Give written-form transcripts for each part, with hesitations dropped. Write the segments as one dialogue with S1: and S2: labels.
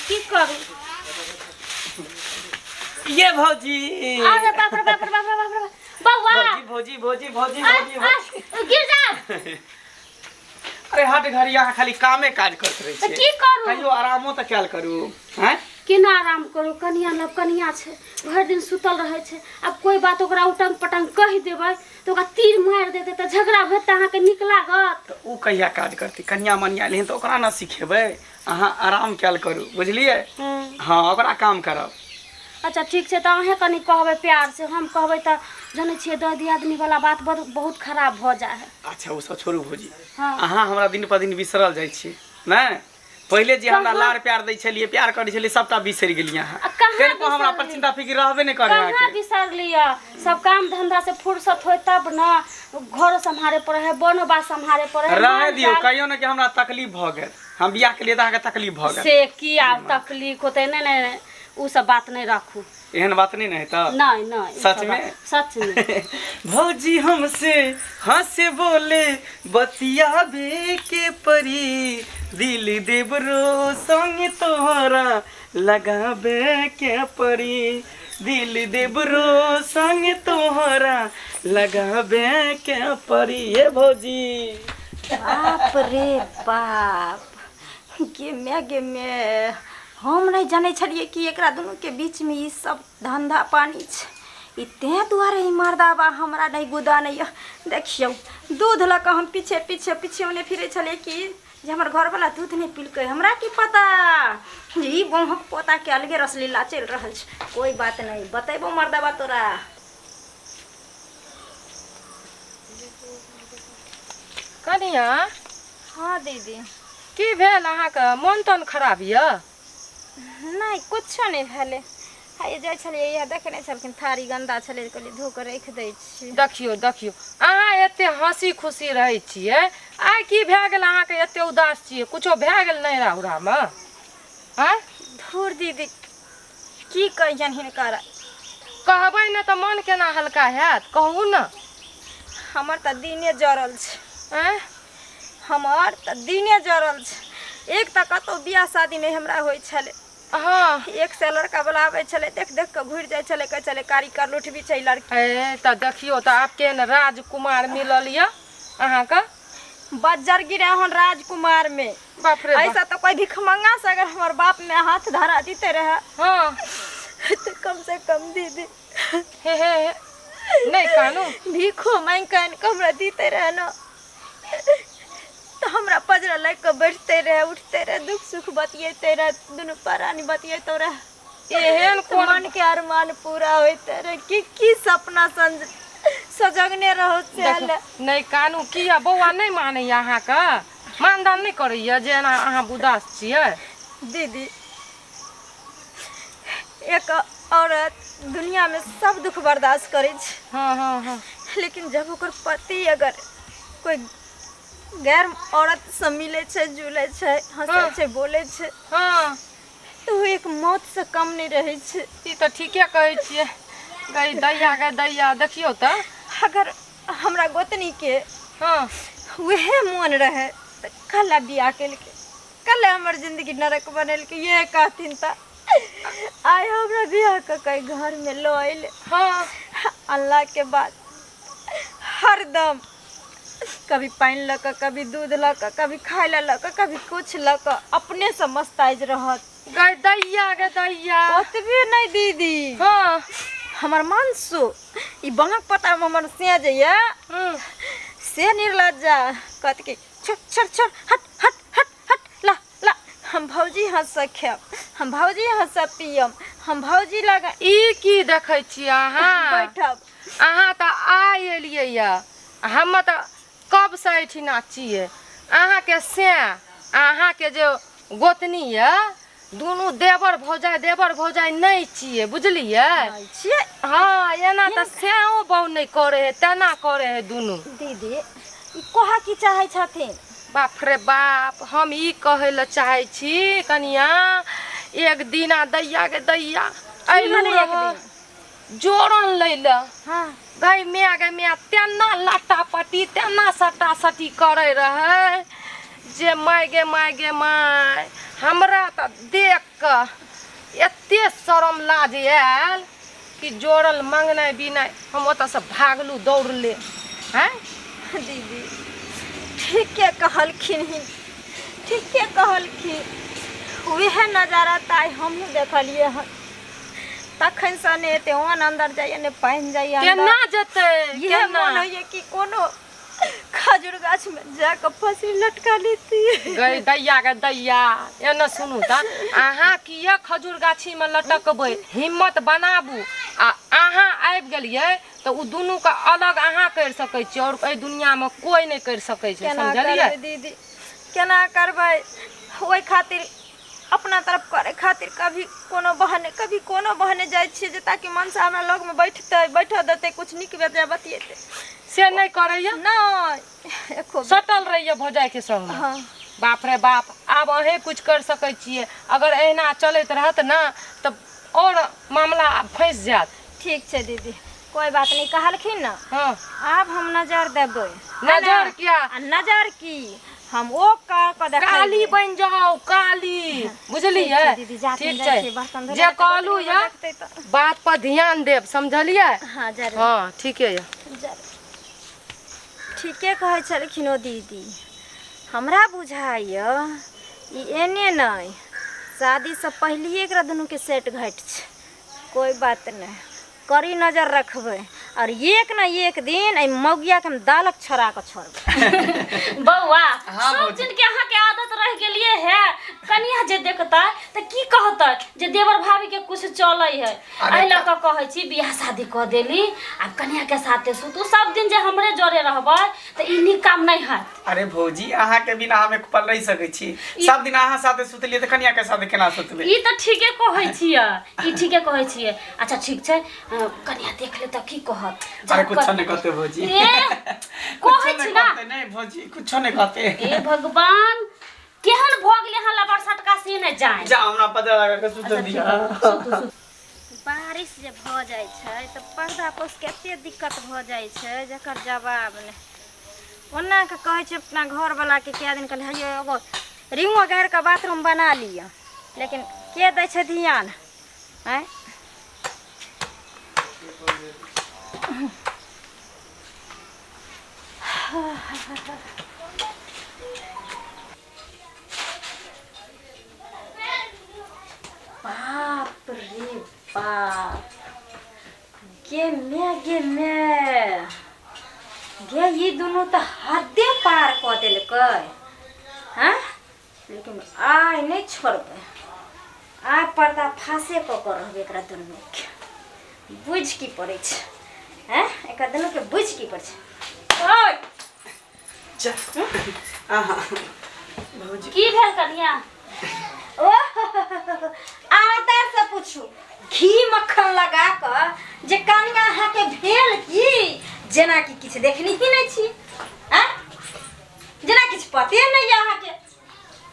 S1: की करू
S2: ये भौजी
S1: अरे बाप रे बाप रे बाप रे बाप रे बौआ
S2: भौजी भौजी भौजी भौजी
S1: आय,
S2: भौजी भौजी
S1: आय, गिर जा
S2: अरे हट घड़ी अहाँ खाली कामे काज करैत रहै
S1: तऽ
S2: छियै
S1: की करू
S2: कहियो आरामो तऽ कयल करू हैं
S1: केना आराम करू कनिया लग कनिया छै भरि दिन सुतल रहै छै आब कोइ बात ओकरा उटंग पटंग कहि देबै तऽ ओकरा तीर मारि देतै तऽ झगड़ा भेल तऽ अहाँके नीक लागत
S2: तऽ ओ कहिया काज करतै कनिया मनिया एलखिन तऽ ओकरा ने सिखेबै अहाँ आराम कयल करू बुझलियै हँ ओकरा काम करब
S1: अच्छा ठीक छै तऽ अहेँ कनि कहबै प्यारसँ हम कहबै तऽ जनै छियै दऽ दियादनीवला बात बड़ बहुत खराब भऽ जाइ हइ
S2: अच्छा ओ सब छोड़ू भौजी
S1: हँ
S2: अहाँ हमरा दिन पर दिन बिसरल जाइ छी नहि पहिले जे हमरा
S1: कहाँ?
S2: लाड़ प्यार दै छलियै प्यार करै छलियै सबटा बिसरि गेलियै अहाँ
S1: आ कहाँ
S2: कनिको हमरा पर
S1: बिसरलियै?
S2: चिंता फिकिर रहबे नहि करे
S1: कहाँ
S2: अहाँके
S1: बिसरलियै सब काम धंधा से फुर्सत होय तब ने घरो सम्हारे पड़े है बनो बात सम्हारे पड़े है
S2: रहै
S1: माल
S2: दियौ
S1: जाल।
S2: कहियो ने कि हमरा तकलीफ भऽ गेल हम बियाह के लिए तऽ अहाँके तकलीफ भऽ गेल
S1: से की आब तकलीफ होतै नहि नहि ओ सब बात नहि राखू
S2: एहन बात नहि ने हेतै
S1: नहि नहि ई
S2: सच
S1: सब
S2: में?
S1: बात- सच में
S2: भौजी हमसे हंसे बोले बतियाबे के परी दिल देवरो संग तोहरा लगाबे के परी दिल देवरो संग तोहरा लगाबे के परी ये भौजी
S3: बाप रे बाप गे माय गे माय हम नहि जानै छलियै कि एकरा दुनूके बीचमे ई सब धन्धा पानी छै ई तेँ दुआरे ई मर्दाबा हमरा नहि गुदानैए देखियौ दूध लऽ कऽ हम पीछे पीछे पीछे ओने फिरै छलियै कि जे हमर घरवला दूध नहि पीलकै हमरा की पता जे ई बौहक पोताके अलगे रसलीला चलि रहल छै कोइ बात नहि बतेबो मर्दाबा तोरा
S4: कनिया
S3: हँ दीदी
S4: की भेल अहाँके मोन तोन खराब यऽ
S3: नहि किछो नहि भेलै आइ जाइ छलियै इएह देखने छलखिन थारी गन्दा छलै तऽ कहलियै धो कऽ राखि दै छी
S4: देखियौ देखियौ अहाँ एते हँसी खुशी रहै छियै आइ की भए गेल अहाँके एते उदास छियै कुछो भए गेल नैहरा उहरामे आँय
S3: धूर दीदी की कहियनि हिनकर
S4: कहबै ने तऽ मन केना हल्का हैत कहू ने
S3: हमर तऽ दिने जरल छै
S4: आँय
S3: हमर तऽ दिने जरल छै एक तऽ कतहु बियाह शादी नहि हमरा होइ छलै
S4: हँ
S3: एक सए लड़का वाला आबै छलै देख देख कऽ घुरि जाइ छलै कहै छलै कारी करलूठ भी छै लड़की
S4: ए तऽ देखियौ तऽ आब केहन राजकुमार मिलल यऽ अहाँके
S3: बज्जर गिरे हन राजकुमार में
S4: बाप रे बाप।
S3: ऐसा तो कोई भिखमंगा से अगर हमार बाप में हाथ धरा देते रहे
S4: हँ
S3: तो कम से कम दीदी
S4: हे हे हे नहि कानू
S3: भीखो मांगि कऽ आनि कऽ हमरा दीते रहे न तऽ हमरा पजरा लागि कऽ बैठते रहे उठते रहे दुख सुख बतियेते रहे दुनू प्राणी बतियेतो रहे
S4: एहन
S3: तऽ
S4: कोन
S3: मन के अरमान पूरा होइते रहे की की सपना संज सजगने रहो से
S4: देखियौ, नहि कानू किया बौआ नहि मानैया अहाँके मानदान नहि करैया जे एना अहाँ उदास छियै
S3: दीदी एक औरत दुनिया में सब दुख बर्दाश्त करै छै
S4: हँ हँ हँ
S3: लेकिन जब ओकर पति अगर कोई गैर औरत से मिलै छै जुलै छै हंसै
S4: हँ।
S3: छै बोलै छै
S4: हँ
S3: तऽ ओ एक मौत से कम नहि रहै छै
S4: ई तऽ ठीके कहै छियै गई दैया गै दैया देखियौ तऽ
S3: अगर हमरा गोतनीके
S4: हँ
S3: उएह मोन रहै तऽ कला बियाह केलकै कल हमर जिंदगी नरक बनेलकै ये कहथिन तऽ आइ हमरा बियाह कऽ के घरमे लऽ अयलै
S4: हँ
S3: अनलाके बाद हरदम कभी पानि लऽ कऽ कभी दूध लऽ कऽ कभी खाय लए लऽ कऽ कभी किछु लऽ कऽ अपनेसँ मस्ताइज रहत
S4: गै दैया गै दैया
S3: ओतबे नहि दीदी
S4: हँ
S3: हमर मानसो ई बाँक पत्तामे हमर से जे यऽ से निर्लज्जा कहत कि छोड़ छोड़ छोड़ हट हट हट हट ला ला हम भौजी हाथसँ खायब हम भौजी हाथसँ पियब हम भौजी लग
S4: ई की देखै छियै अहाँ
S3: बैठब
S4: अहाँ तऽ आइ एलियै यऽ हम तऽ कबसँ एहिठिना छियै अहाँके सैं अहाँके जे गोतनी यऽ दुनू देवर भौजाइ देवर भौजाइ नहि छियै बुझलियै
S3: छियै
S4: हँ एना तऽ सैंओ बहु नहि करै हइ तेना करै हइ दुनू
S3: दीदी ई कहऽ की चाहै छथिन
S4: बाप रे बाप हम ई कहै लए चाहै छी कनिया एक दिना दैया गे दैया अयलहुँ
S3: भेलै एक
S4: रहऽ जोरन लै लए
S3: हँ
S4: गै माय गै माय तेना लट्टा पट्टी तेना सट्टा सट्टी करै रहै जे माय गे माय गे माय हमरा तऽ देख कऽ एते शरम लाज आयल कि जोड़ल मंगनाइ बिनाइ हम ओतऽसँ भागलहुँ दौड़ले। आँय
S3: दीदी ठीके कहलखिन ही, ठीके कहलखिन। वएह नजारा तऽ आइ हमहूँ देखलियै हन। तखनसँ ने एते अन्न अन्दर जाइए ने पानि जाइए अन्दर।
S4: केना जेतै?
S3: इएह
S4: केना
S3: मोन होइए कि कोनो खजूर गाछमे जाकऽ फँसरी लटका लेती।
S4: गई दैया गे दैया, एने सुनू तऽ, अहाँ किया खजूर गाछीमे लटकबै? हिम्मत बनाबू। आ अहाँ आबि गेलियै तऽ ओ दुनूके अलग अहाँ करि सकै छियै, आओर एहि दुनियामे कोइ नहि करि सकै छै।
S3: केना
S4: समझलियै
S3: करबै दीदी, केना करबै? ओहि खातिर अपना तरफ करे खातिर कभी कोनो बहाने कभी कोनो बहाने जाइ छियै जे ताकि मनसा हमरा लगमे बैठतै, बैठऽ देतै, कुछ नीक बेजाय बतियेतै।
S4: से नहि करैया?
S3: नहि, एको बेर।
S4: सटल रहैया भौजाइके संगमे।
S3: हँ।
S4: बाप रे बाप, आब अहें कुछ कर सकै छियै। अगर एहिना चलैत रहत ने तऽ आओर मामला फँसि जायत।
S3: ठीक छै दीदी, कोइ बात नहि। कहलखिन ने।
S4: हँ।
S3: आब हम नजर देबै।
S4: नजर किया?
S3: आ नजर की, हम ओ कर कऽ
S4: काली
S3: देखेबै।
S4: बनि जाउ काली, बुझलियै?
S3: ठीक छै दीदी, जा
S4: ठीक
S3: जाइ
S4: छै,
S3: छियै बर्तन धोइ
S4: जे
S3: लए, तऽ
S4: कहलहुँ
S3: गोतनी
S4: यऽ
S3: देखतै तऽ।
S4: बात पर ध्यान देब, समझलियै?
S3: हँ जरूर।
S4: हँ ठीके यऽ।
S3: जरूर। ठीके कहै छलखिन ओ दीदी। हमरा बुझाइए ई एने नहि, शादीसँ पहिलिए एकरा दुनूके सेट घाट छै। कोइ बात नहि, कड़ी नजर रखबै और एक न एक दिन एहि मौगियाके हम दालक छोड़ा कऽ छोड़बै।
S1: बौआ,
S2: हाँ,
S1: सब
S2: भौजी।
S1: दिन के अहाँ के आदत रह गेलिए है। कनिया जे देखतै तऽ की कहतै जे देवर भाभी के कुछ चलै है।
S2: अरे
S1: एहि लऽ कऽ कहै छी बियाह शादी कऽ देली, आब कनिया के साथे सुतू। सब दिन जे हमरे जरे रहबै तऽ ई नीक काम नहि हैत।
S2: अरे भौजी, अहाँ के बिना हम एक पल रहि सकै छी। सब दिन अहाँ साथे सुतलियै तऽ कनिया के साथे केना सुतबै?
S1: ई तऽ ठीके कहै छियै, ई ठीके कहै छियै। अच्छा ठीक छै, कनिया देख ले तऽ की कहत?
S2: अरे कुछो नहि कहते भौजी।
S1: ए
S2: कुछो
S1: कहै
S2: नहि
S1: छी ना।
S2: कहते। नहि भौजी, कुछो नहि कहते।
S1: हे भगवान, केहन भऽ गेलै अहाँ लबर सटका से नहि जाय।
S2: जा, हमरा पता लगा के सुत दिया।
S3: बारिश जे भऽ जाइ छै तऽ पर्दा पोसके एते दिक्कत भऽ जाइ छै जकर जवाब नहि। ओना कऽ कहै छै अपना घरवलाके कए दिन कहलियै, हेयौ एगो रिंगो गाड़ि कऽ बाथरूम बना लिअ, लेकिन के दै छै ध्यान? आँय, बाप रे बाप, गे मे गे मे गे, ई दुनू तऽ हदे पार कऽ देलकै। हँ, लेकिन आइ नहि छोड़बै, आइ पर्दा फाँसे कऽ कऽ रहबै। एकरा दुनूके बुझि की पड़ै छै? हँ, एकरा दुनूके बुझि की पड़ै छै? ओइ
S2: जा, अहाँ भौजी।
S1: की भेल कनिया?
S3: ओ आदर से पूछू, घी मक्खन लगा कऽ जे कनिया अहाँके भेल की? जेना कि किछु देखनी ही नहि छी, आँय? जेना किछु पते नहि यऽ अहाँके।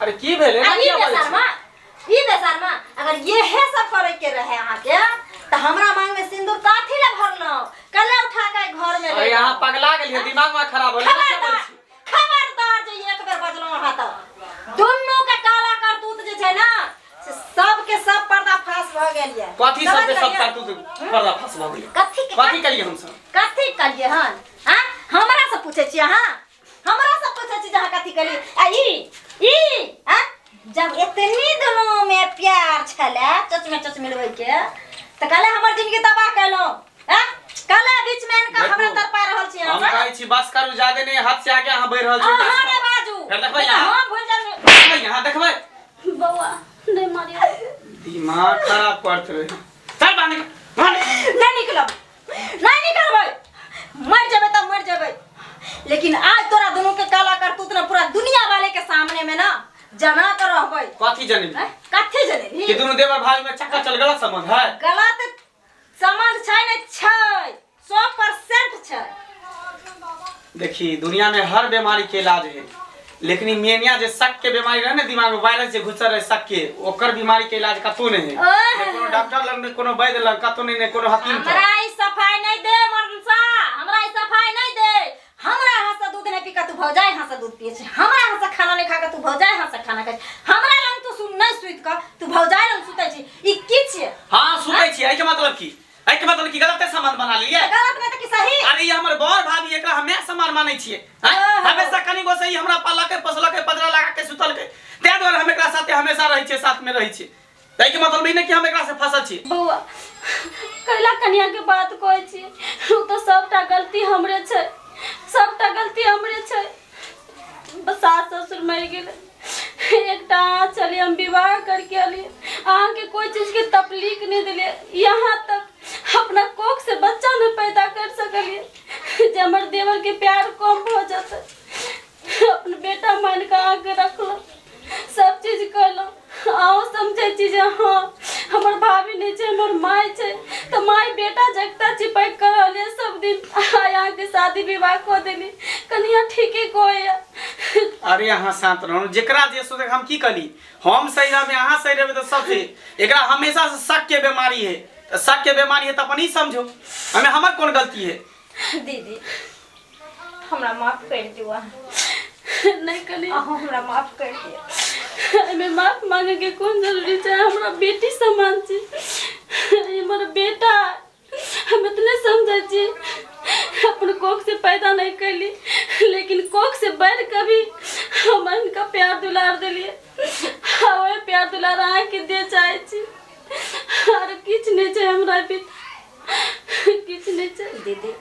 S2: अरे की भेलै?
S3: आ
S2: एना
S3: ई
S2: किया बाजै छी?
S3: बेसरमा, ई बेसरमा, अगर इहे सब करे के रहे अहाँके तऽ हमरा मांग में सिंदूर काथी ले भरलहुँ? कले उठा के घर में
S2: अरे
S3: लेलहुँ?
S2: अहाँ पगला गेलियै, दिमाग में खराब हो गेलै। एना किया बाजै
S3: खबरदार
S2: छी?
S3: खबरदार जे एक बेर बजलहुँ अहाँ तऽ दुनू के काला करतूत जे छै ना से सबके सब पर्दा फाश भऽ गेल ये।
S2: कथी?
S3: समझ
S2: सबके सब
S3: गेलियै?
S2: करतूत पर्दा फास भऽ गेलै?
S3: कथी के?
S2: कथी केलियै हमसब?
S3: कथी कलियै हन? हाँ, हमरा से पूछै छी अहाँ? हमरा से पूछै छी जे अहाँ कथी कलियै? आ ई ई आ जब एतनी दुनू में प्यार छलै चच में चच मिलबै के, तऽ कहले हमर जिंदगी तबाह केलहुँ? हाँ, कहले बीच में आनि कऽ हमरा
S2: देखू,
S3: तड़पा रहल छी
S2: हम
S3: अहाँ सब?
S2: कहै छी बस करू, जादे नहि हद से आगे अहाँ बढ़ि रहल छी।
S3: अहाँ ने बाजू।
S2: फेर देखबै
S3: नहि तऽ
S2: अहाँ।
S3: हम भूलि जायब।
S2: देखबै अहाँ, देखबै।
S1: बौआ, नहि मारियौ।
S2: दिमाग खराब करत रहे। चल बाहर निकल, बाहर निकल।
S3: नहि निकलब, नहि निकलबै। मर जेबै तऽ मर जेबै, लेकिन आज तोरा दुनू के काला करतूत ना पूरा दुनिया वाले के सामने में ना जना कर रहबै।
S2: कथी जनेबी?
S3: हैं? कथी जनेबी?
S2: कि दुनू देवर भाई में चक्कर चल गलत संबंध है?
S3: गलत समझ छै नहि छै, 100% छै।
S2: देखी, दुनिया में हर बीमारी के इलाज है, लेकिन ई मेनिया जे शक के बीमारी रहे ने, दिमाग में वायरस जे घुसल रहे शक के, ओकर बीमारी के इलाज कतौ नहीं है।
S3: ओह।
S2: ने कोनो डॉक्टर लग, ने कोनो वैद्य लग, कतौ नहीं, ने कोनो हकीम पर।
S3: हमरा ई सफाई नहीं दे मनसा, हमरा ई सफाई नहीं दे। हमरा हाथ से दूध नहीं पी के तू भौजाई हाथ से दूध पिए छै, हमरा हाथ से खाना नहीं खा के तू भौजाई हाथ से खाना खाइ छै, हमरा लग तू सुन नहीं सुति कऽ तू भौजाइ लग सुतै छी, ई की छियै?
S2: हाँ, सुतै छी। एहिके मतलब की? एहिके मतलब की गलते सामान बना लेलियै?
S3: गलत नहि तऽ की सही?
S2: अरे, ई हमर बर भाभी, एकरा हमे समान मानै छियै, आँय?
S3: ओहो।
S2: हमेशा कनि गो से ई हमरा पालके पोसलके, पजरा लगा के सुतलके, ताहि दुआरे हम एकरा साथे हमेशा रहै छियै, साथ में रहै छियै। ताहिके मतलब ई नहि कि हम एकरा से फंसल छी।
S1: बौआ, कैला कनिया के बात कहै छी? ओ तऽ सबटा गलती हमरे छै, सबटा गलती हमरे छै। बस सास ससुर मरि गेलै, एकटा अहाँ छलियै, हम विवाह करके अलियै, अहाँके कोइ चीजके तकलीफ नहि देलियै, यहाँ तक अपना कोख से बच्चा नहि पैदा कर सकलियै जे हमर देवरके प्यार कम भऽ जेतै। अपन बेटा मानि कऽ अहाँके रखलहुँ, सब चीज कयलहुँ। अहूँ समझै छी जे हँ, हमर भाभी नहि छै, हमर माय छै, तऽ माय बेटा जगता चिपकि कऽ रहलियै सब दिन। आइ अहाँके शादी विवाह कऽ देली। कनिया ठीके कहैया।
S2: अरे, अहाँ शांत रहू। जेकरा जे सोचे, हम की कहली? हम सही रहबै, अहाँ सही रहबै तऽ सब सही। एकरा हमेशा से शक के बीमारी है, तऽ शक के बीमारी है तऽ अपन ही समझो, हमें हमर कोन गलती है?
S3: दीदी, हमरा माफ कर दियौ अहाँ।
S1: नहि कनी।
S3: अहाँ हमरा माफ कर दियौ।
S1: एहिमे माफ मांगे के कोन जरूरी छै? हमरा बेटी समान छै ई, हमर बेटा। हम इतने समझै छी, अपन कोख से पैदा नहीं कैली, लेकिन कोख से बढ़ कऽ भी हम हिनका प्यार दुलार देलियै आ ओहे प्यार दुलार अहाँके दे चाहै छी। आर किछु नहि छै हमरा भी, किछु नहि छै।
S3: दीदी,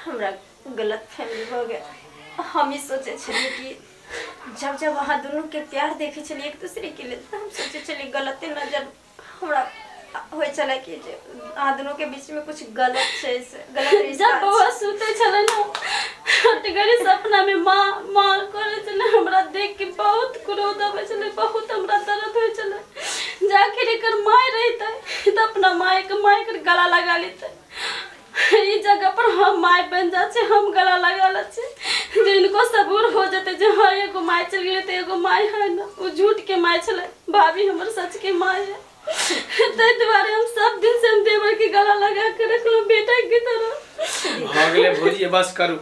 S3: हमरा गलत फहमी भऽ गेल। हम ई सोचै छलियै कि जब जब अहाँ दुनूके प्यार देखै छलियै एक दूसरेके लेल, तऽ हम सोचै छलियै, गलते नजर हमरा होइ छलै कि जे अहाँ दुनूके बीचमे कुछ गलत छै, से गलत रिश्ता
S1: जब बौआ
S3: छै।
S1: सुतै छलै ने, हटगरी सपनामे माँ माँ करै छलै। हमरा देख के बहुत क्रोध अबै छलै, बहुत हमरा दर्द होइ छलै जे आखिर एकर माय रहितै तऽ अपना मायके मायके गला लगा लेतै। ई जगह पर हम माय बनि जाइ छी, हम गला लगा लै छी जे इनको सबूर हो जेतै जे हाँ, एगो माय चलि गेलै तऽ एगो माय है ने। ओ झूठ के माय छलै, भाभी हमर सच के माय है। ताहि दुआरे हम सब दिन से हम देवर के गला लगा के रखलहुँ बेटा के तरह।
S2: भऽ गेलै भौजी, बस करू।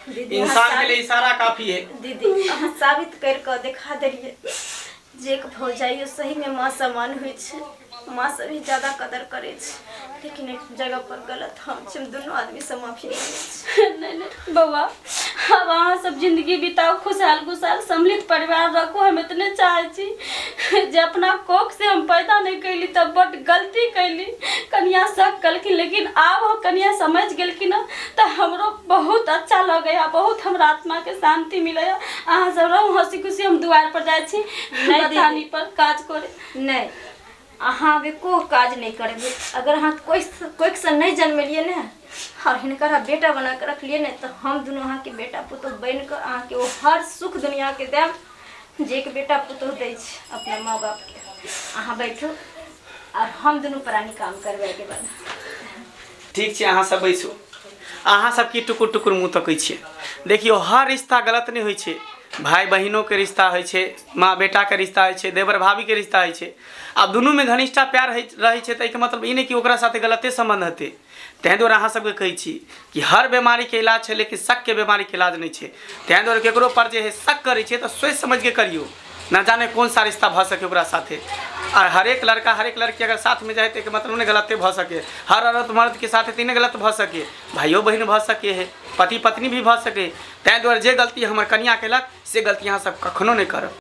S3: दीदी, अहाँ
S2: इंसान के
S3: साबित
S2: लिए इशारा काफी है।
S3: दीदी, अहाँ साबित कर कऽ देखा देलियै जे एक भौजाइयो सहीमे माँ समान होइ छै, माँ से भी ज्यादा कदर करै छै। लेकिन एक जगह पर गलत हम छी, हम दुनू आदमीसँ माफी मांगै छी।
S1: नहीं नहीं बौआ, अब अहाँ सब जिंदगी बिताओ खुशहाल खुशहाल, सम्मिलित परिवार रखू। हम इतने चाहै छी जे अपना कोख से हम पैदा नहीं कैली तब बड गलती कैली। कनिया शक कलखिन, लेकिन आब हम कनिया समझ गेलखिन हँ तऽ हमरो बहुत अच्छा लगैया, बहुत हमरा आत्माके शान्ति मिलैया। अहाँ सब रहू हंसी खुशी, हम दुआर पर जाइ छी
S3: नहि दीदी।
S1: बथानी पर काज करे।
S3: नहि, अहाँ आब एको काज नहि करबै। अगर अहाँ कोइ कोइसँ नहि जन्मेलियै ने आओर हिनकर अहाँ बेटा बना कऽ रखलियै ने, तऽ हम दुनू अहाँके बेटा पुतोहु बनि कऽ अहाँके ओ हर सुख दुनिआँके देब जे एक बेटा पुतोहु दै छै अपना माँ बापके। अहाँ बैठू आओर हम दुनू प्राणी काम करबै एहिके बाद।
S2: ठीक छै, अहाँ सब बैसू। अहाँ सब की टुकुर टुकुर मुँह तकै छियै? देखियौ, हर रिश्ता गलत नहि होइ छै। भाय बहिनोके रिश्ता होइ छै, माँ बेटाके रिश्ता होइ छै, देवर भाभीके रिश्ता होइ छै। आब दुनूमे घनिष्ठा प्यार होइ रहै छै तऽ एहिके मतलब ई नहि कि ओकरा साथे गलते सम्बन्ध हेतै। ताहि दुआरे अहाँ सबके कहै छी कि हर बेमारीके इलाज छै, लेकिन शकके बेमारीके इलाज नहि छै। ताहि दुआरे ककरो पर जे है शक करै छियै तऽ सोचि समझिके करियौ, न जाने कौन सा रिश्ता भऽ सके ओकरा साथे। आ हरेक लड़का, हरेक लड़की अगर साथमे जाइ तऽ एहिके मतलब नहि गलते भऽ सके। हर औरत मर्दके साथे तऽ ई नहि गलत भऽ सके, भाइयो बहिन भऽ सके है, पति पत्नी भी भऽ सके। ताहि दुआरे जे गलती हमर कनिया केलक से गलती अहाँ सब कखनो नहि करब।